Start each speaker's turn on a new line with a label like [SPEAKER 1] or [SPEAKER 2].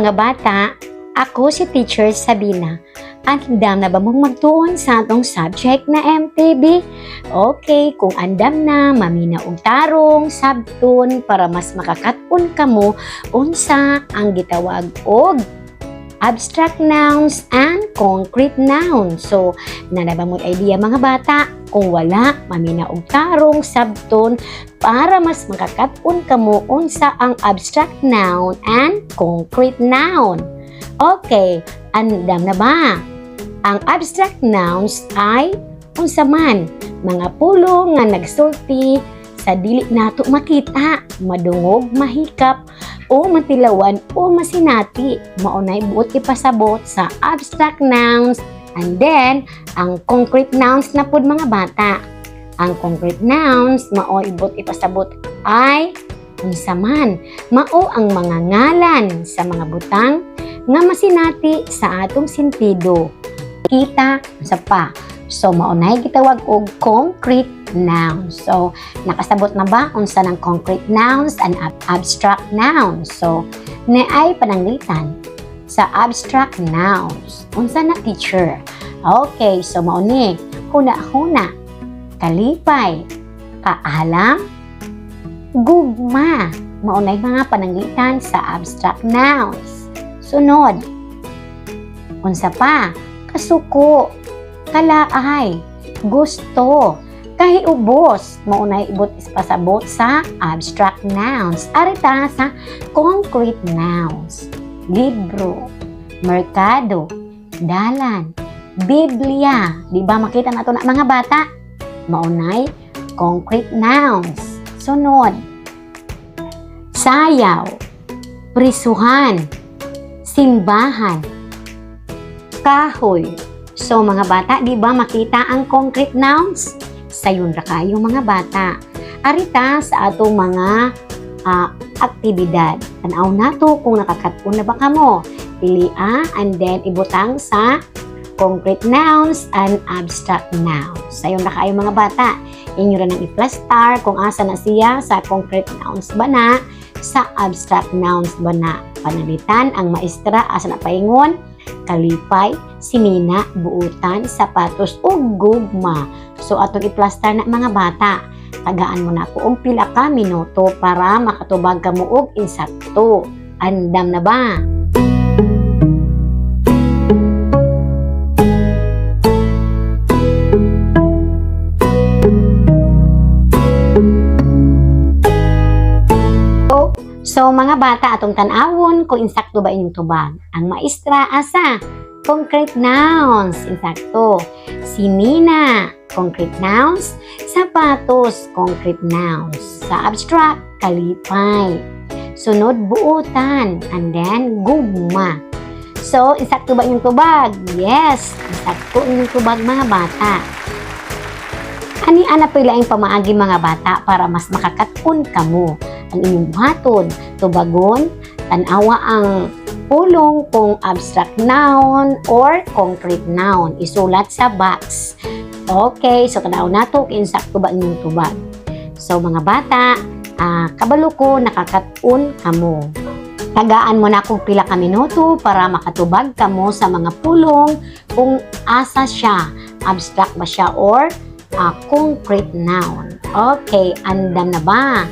[SPEAKER 1] Mga bata, ako si Teacher Sabina. Andam na ba mong magtuon sa atong subject na MTB? Okay, kung andam na, mamina og tarong, sabton para mas makakat-on kamo unsa ang gitawag og abstract nouns and concrete nouns. So, naa na ba mo'y idea, mga bata? Kung wala, mamina og tarong, sabton para mas makakat-on kamo unsa ang abstract noun and concrete noun. Okay, andam na ba? Ang abstract nouns ay unsa man mga pulong nga nagsulti sa dili nato makita, madungog, mahikap, o matilawan o masinati. Mao nay buot ipasabot sa abstract nouns. And then, ang concrete nouns na pud, mga bata. Ang concrete nouns, mao buot ipasabot ay unsa man, mao ang mga ngalan sa mga butang nga masinati sa atong sentido. Kita sa pa. So, mao nay gitawag og concrete nouns. So, nakasabot na ba unsa ng concrete nouns and abstract nouns? So, naay pananglitan sa abstract nouns. Unsa na, teacher? Okay, so mao ni huna-huna, kalipay, kaalam, gugma. Mao nay mga pananglitan sa abstract nouns. Sunod. Unsa pa? Kasuko, kalaay, gusto, kahiubos. Mao nay buot ipasabot sa abstract nouns. Ari ta sa concrete nouns. Libro, merkado, dalan, Biblia. Di ba makita nato na, mga bata? Mao nay concrete nouns. Sunod. Sayaw, prisuhan, simbahan, kahoy. So mga bata, di ba makita ang concrete nouns? Sayon ra kayo, mga bata. Ari ta sa atong mga aktibidad. Tanaw nato kung nakakat-on na ba kamo. Pili a and then ibutang sa concrete nouns and abstract nouns. Sayon ra kayo, mga bata. Inyo ra nang i-plus star kung asa na siya, sa concrete nouns ba na, sa abstract nouns ba na. Pananglitan, ang maestra asa na paingon? Kalipay, sinina, buutan, sapatos, ug gugma. So atong i-plastar na, mga bata. Tagaan mo na ako og pila ka minuto para makatubag kamo og insakto. Andam na ba? So mga bata, atong tan-awon kung insakto ba inyong tubag. Ang maestra asa? Concrete nouns, insakto. Si Nina, concrete nouns. Sapatos, concrete nouns. Sa abstract, kalipay. Sunod, buutan. And then, gugma. So, insakto ba inyong tubag? Yes, insakto inyong tubag, mga bata. Ani ana pila ang pamaagi, mga bata, para mas makakat-on kamo. Ang inyong buhaton, tubagon, tanawa ang pulong kung abstract noun or concrete noun. Isulat sa box. Okay, so tanaw nato kung insakto ba inyong tubag. So mga bata, kabalo ko nakakat-on kamo. Tagaan mo na kung pila ka minuto para makatubag kamo sa mga pulong kung asa siya, abstract ba siya or concrete noun. Okay, andam na ba?